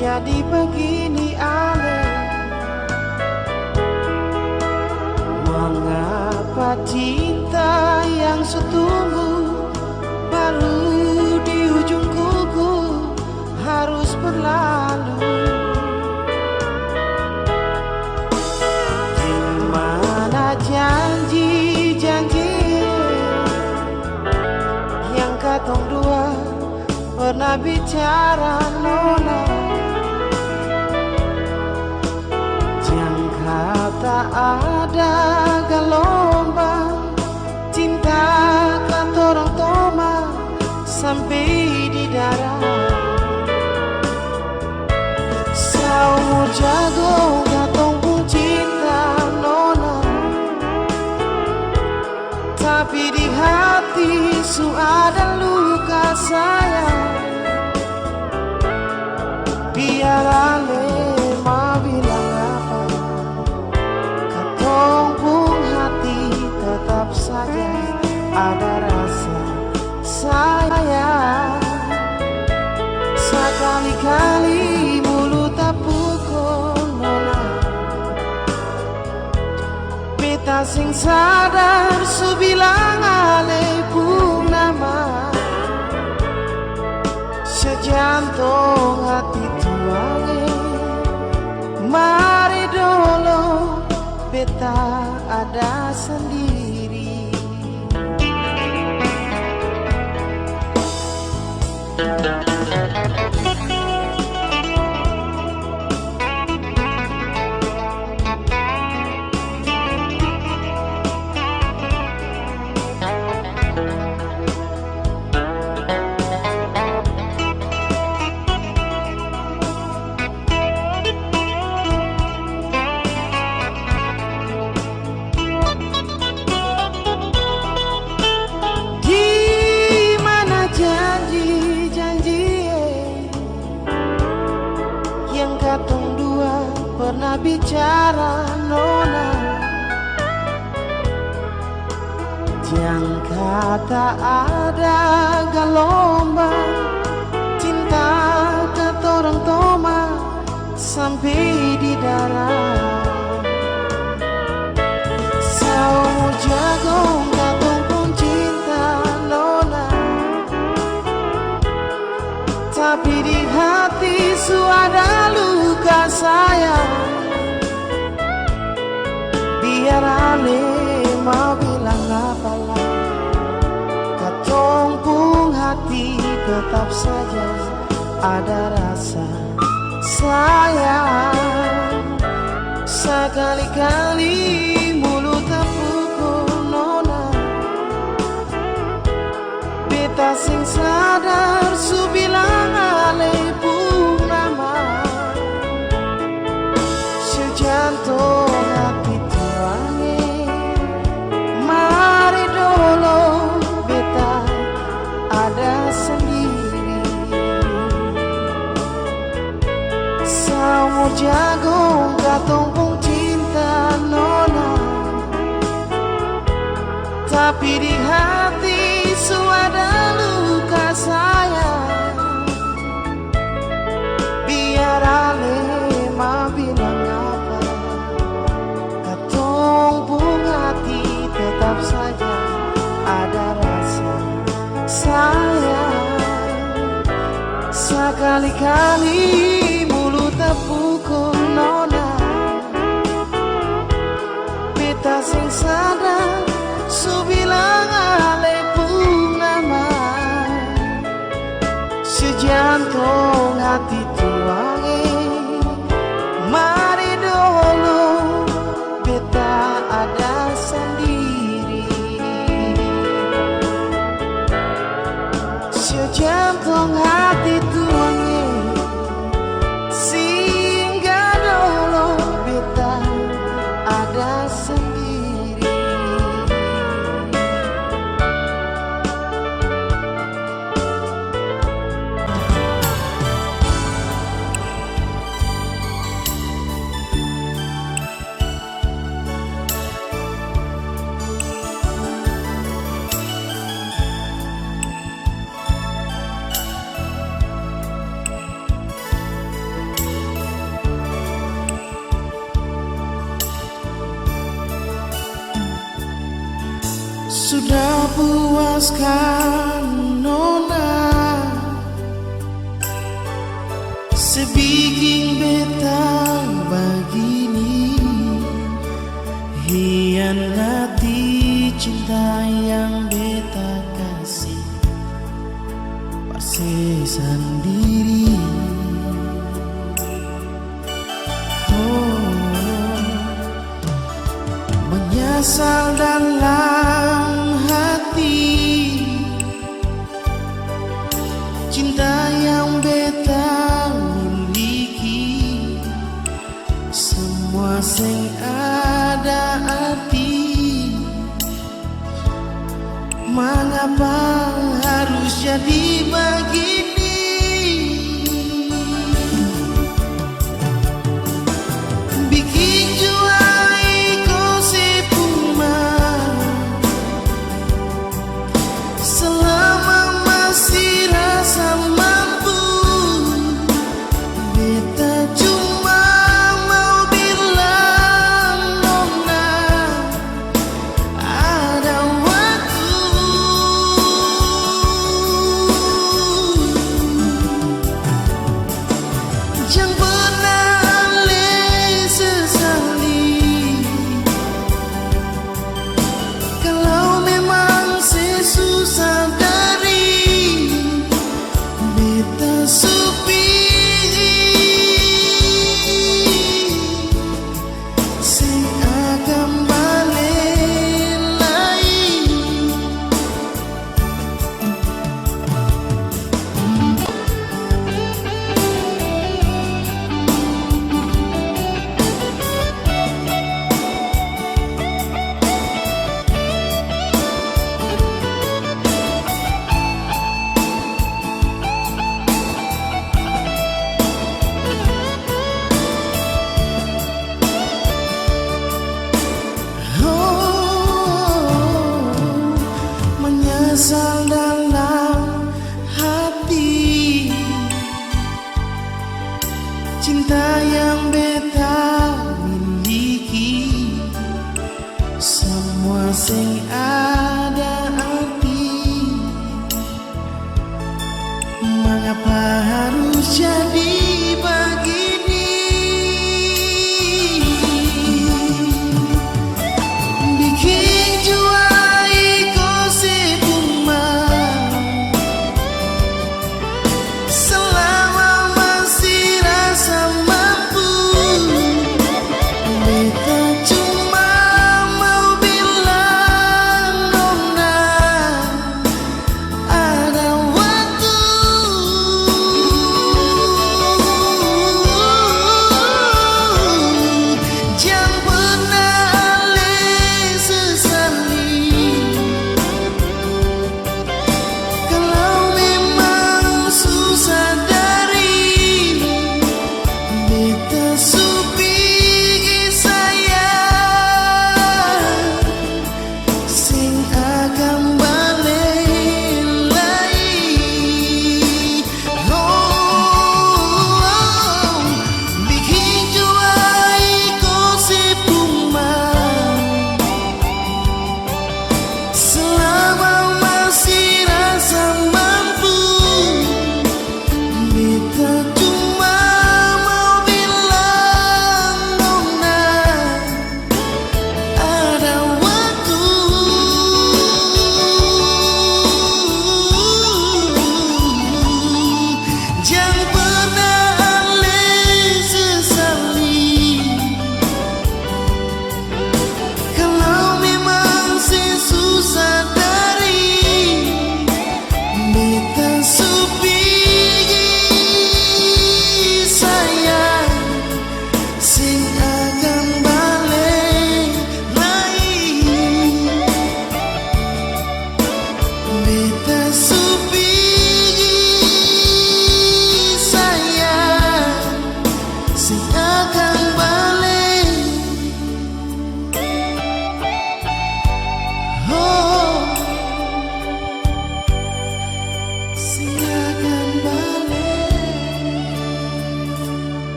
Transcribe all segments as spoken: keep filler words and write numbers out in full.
Jadi bagini ale, mengapa cinta yang su tumbuh baru di ujung kuku harus berlalu? Di mana janji-janji yang katong dua pernah bicara, nona? Jang kata ada galombang cinta katorang toma sampe di darat. Sau mo jago katong pung cinta, nona. Tapi di hati su ada luka, sayang. Biar ale mau bilang apa, katong pung hati tetap saja ada rasa sayang. Sakali-kali mulut tapukul, nona. Beta seng sadar su bilang ale pung nama. Sejantong hati tuang e, mari dolo beta ada sandiri. Di mana janji-janji, eh, yang katong dua pernah bicara, nona? Jang kata ada galombang cinta katorang toma sampe di darat. Sau mo jago katong pung cinta, nona. Tapi di hati su ada luka, sayang. Biar ale mau bilang apa lai, katong pung hati tetap saja ada rasa sayang. Sakali-kali mulut tapukul, nona. Beta seng sadar su bilang ale pung nama. Sejantong hati tuang e, mari dolo beta ada sandiri. Sau mo jago katong pung cinta, nona. Tapi di hati su ada luka, sayang. Biar ale mau bilang apa, katong pung hati tetap saja ada rasa sayang. Sakali-kali mulut tapukul, nona. Beta seng sadar su bilang ale pung nama. Sejantong hati tuang e, mari dolo beta ada sandiri. Sejantong hati tuang e, singga dolo beta ada sandiri. Puaskan nona, se biking beta bagini, hianati cinta yang beta kasi pa se sandiri. Oh. Menyesal dalam hati, cinta yang beta miliki, semua seng ada arti. Mangapa harus jadi bagini? Biking jua iko se pung mau. Selama masih rasa mampu, beta cuma mau bilang nona, ada waktu jang pernah le sesali. Kalau memang se susah dari beta su pigi, seng akan bale lai. Oh, menyesal dalam hati, cinta yang beta miliki, samua seng ada arti. Mangapa harus jadi bagini? Biking jua iko se pung mau. Selama masih rasa mampu, beta cuma mau bilang nona, ada waktu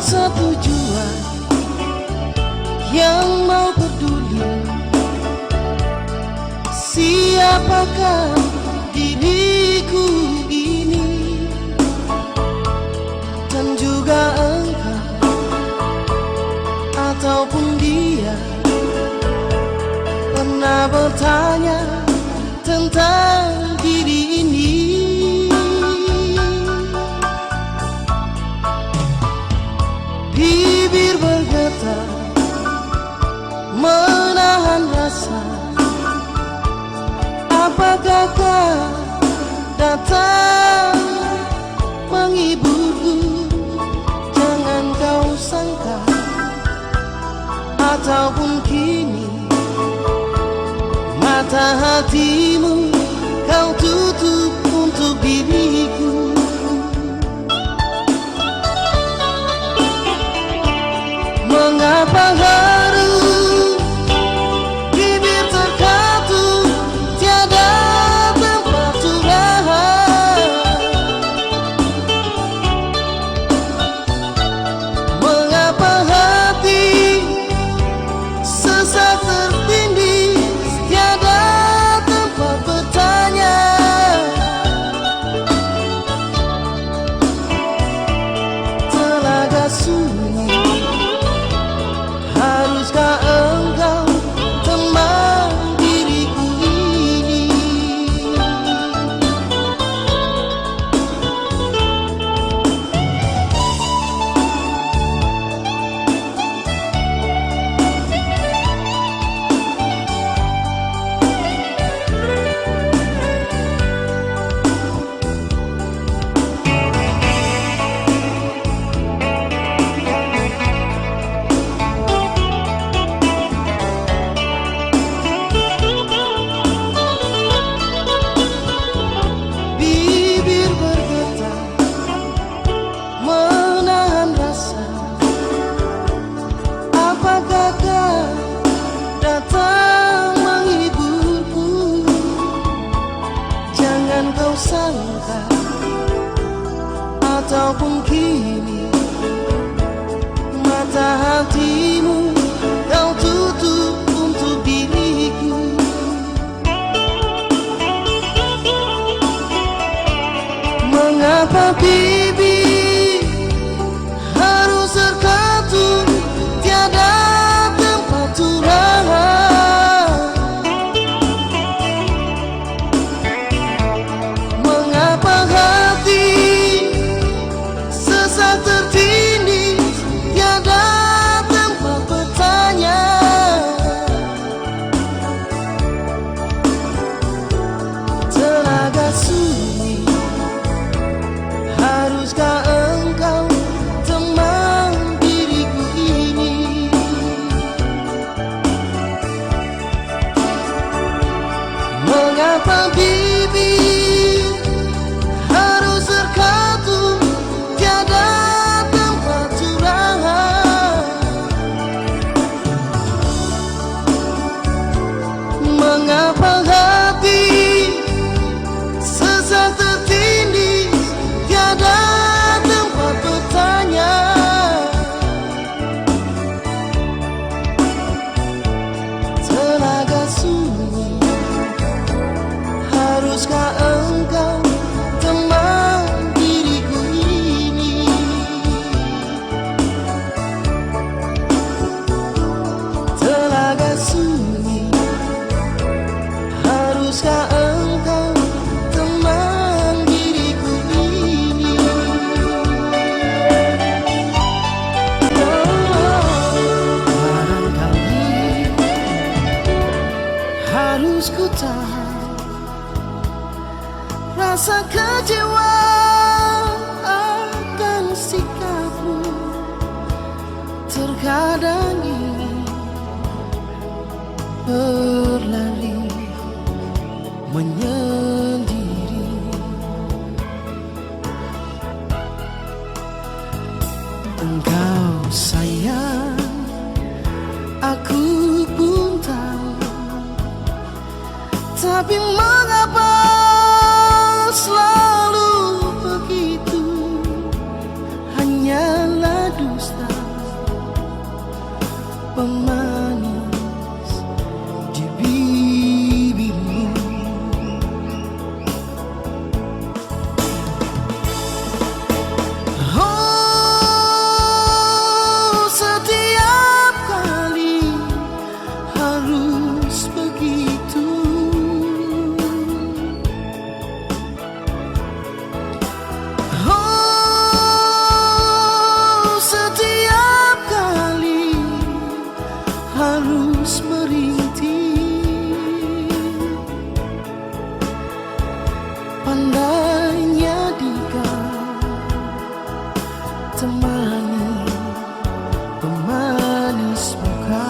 Satu jua yang mau peduli, siapakah diriku ini? Dan juga engkau ataupun dia pernah bertanya tentang diri ini. Bibir bergetar menahan rasa. Apakah kau datang menghiburku? Jangan kau sangka ataupun kini mata hatimu kau tutup untuk diriku. Mengapa harus bibir terkatup, tiada tempat curhat? Mengapa hati sesak tertindih, tiada tempat bertanya? Telaga sunyi, haruskah engkau teman diriku ini? Bibir bergetar menahan rasa. Apakah kau datang menghiburku? Jangan kau sangka ataupun kini mata hatimu kau tutup untuk diriku. Mengapa bibir harus terkatup, tiada tempat curhat? Mengapa hati sesak tertindih, tiada tempat bertanya? Telaga sunyi, haruskah engkau teman diriku ini? Mengapa bibir harus terkatup, tiada tempat curhat? Mengapa hati sesak tertindih, tiada tempat bertanya? Telaga sunyi, haruskah engkau teman diriku ini? Telaga sunyi, haruskah engkau teman diriku ini? Barangkali harus ku tahan rasa kecewa akan sikapmu. Terkadang ingin berlari menyendiri. Engkau sayang, aku pun tahu. Tapi mengapa selalu begitu? Hanyalah dusta. pemanis di bibirmu. Oh, setiap kali harus begitu. Oh, setiap kali harus merintih. Pandainya di kau temani pemanis muka.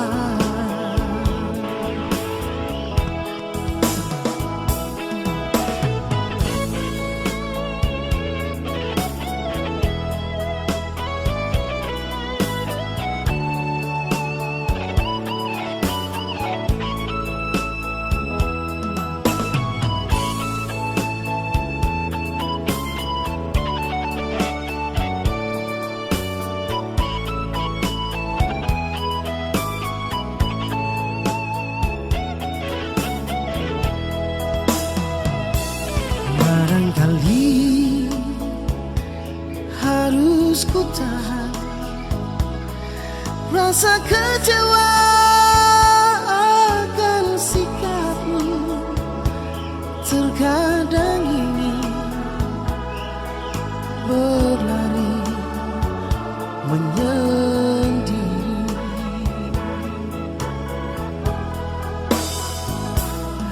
Barangkali harus ku tahan rasa kecewa akan sikapmu. Terkadang ingin berlari menyendiri.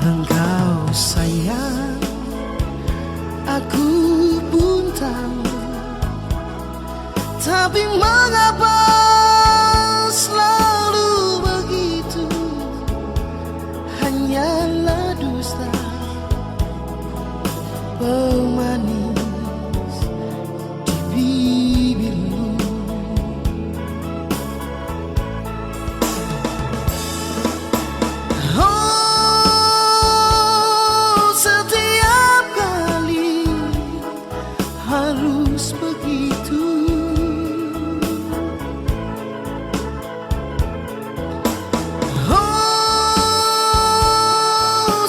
Engkau sayang, aku pun tahu, tapi mengapa selalu begitu? Hanyalah dusta pemanis di bibirmu. Oh, setiap kali harus begitu. Oh,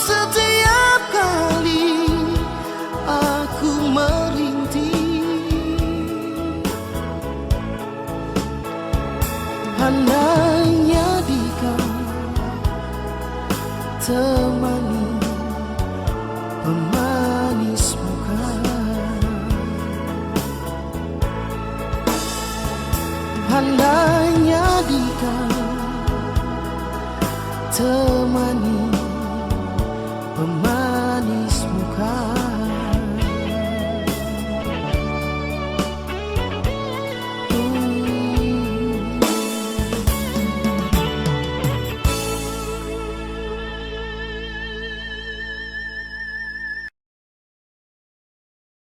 setiap kali aku merintih, andainya di kau temani pemanis muka. Andainya di kau temani pemanis